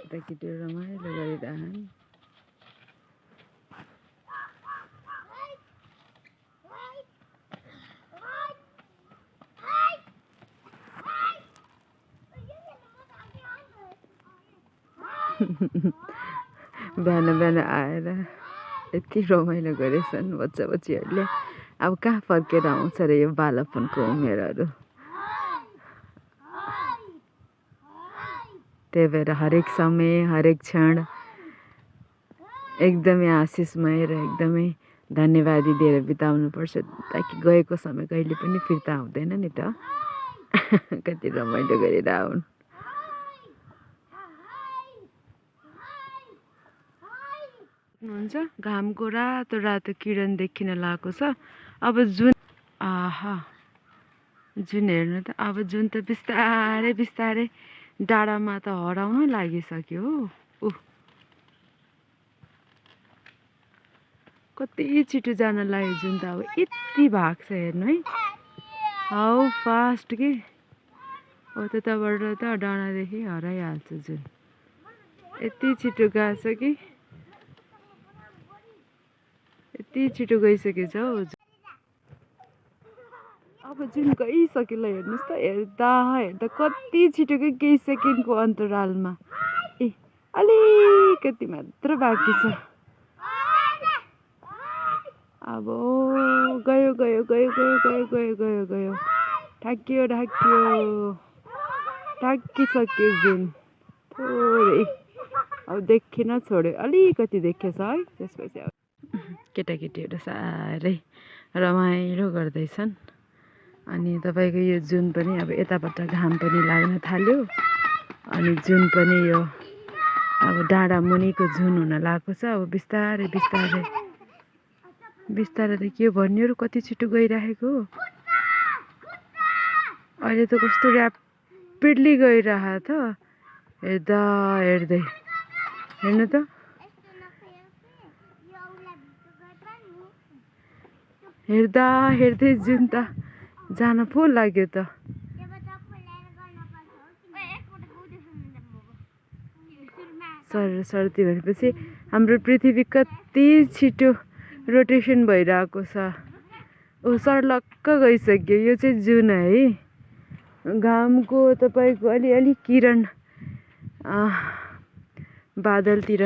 केटाकेटीहरू रमाइलो गरिरहन्। बिहान बिहान आएर यति रमाइलो गरेछन् बच्चा बच्चीहरूले। अब कहाँ फर्केर आउँछ र यो बालापनको उमेरहरू। त्यही भएर हरेक समय हरेक क्षण एकदमै आशिषमय र एकदमै धन्यवादी दिएर बिताउनुपर्छ, ताकि गएको समय कहिले पनि फिर्ता आउँदैन नि त। कति रमाइलो गरेर आउन्। हुन्छ घामको रातो रातो किरण देखिन लागेको छ। अब जुन जुन हेर्नु त, अब जुन त बिस्तारै बिस्तारै डाँडामा त हराउन लागिसक्यो हो। कति छिटो जान लाग्यो जुन त। अब यति भाग्छ हेर्नु है, हाउ फास्ट के। हो त्यताबाट त डाँडादेखि हराइहाल्छ जुन। यति छिटो गएछ कि, यति छिटो गइसकेछ हौ। अब जुन गइसक्यो ल, हेर्नुहोस् त। हेर्दा हेर्दा कति छिटो गयो, केही सेकेन्डको अन्तरालमा। ए अलिकति मात्र बाँकी छ। अब गयो गयो गयो गयो गयो गयो गयो गयो ढाकियो ढाकियो ढाकिसक्यो जुन थोरै। अब देखिन छोड्यो, अलिकति देखेछ है। त्यसपछि अब केटाकेटीहरू साह्रै रमाइलो गर्दैछन्। अनि तपाईँको यो जुन पनि अब यताबाट घाम पनि लाग्न थाल्यो। अनि जुन पनि यो अब डाँडा मुनिको जुन हुन लागेको छ। अब बिस्तारै बिस्तारै बिस्तारै त के भन्यो र, कति छिटो गइरहेको। अहिले त कस्तो ऱ्यापिडली गइरहेको त, हेर्दा हेर्दै। हेर्नु त, हेर्दा हेर्दै जुन त जान पो लाग्यो त। सरती भनेपछि हाम्रो पृथ्वी कति छिटो रोटेसन भइरहेको छ। ऊ सर्लक्क गइसक्यो। यो चाहिँ जुन है। घामको तपाईँको अलिअलि किरण बादलतिर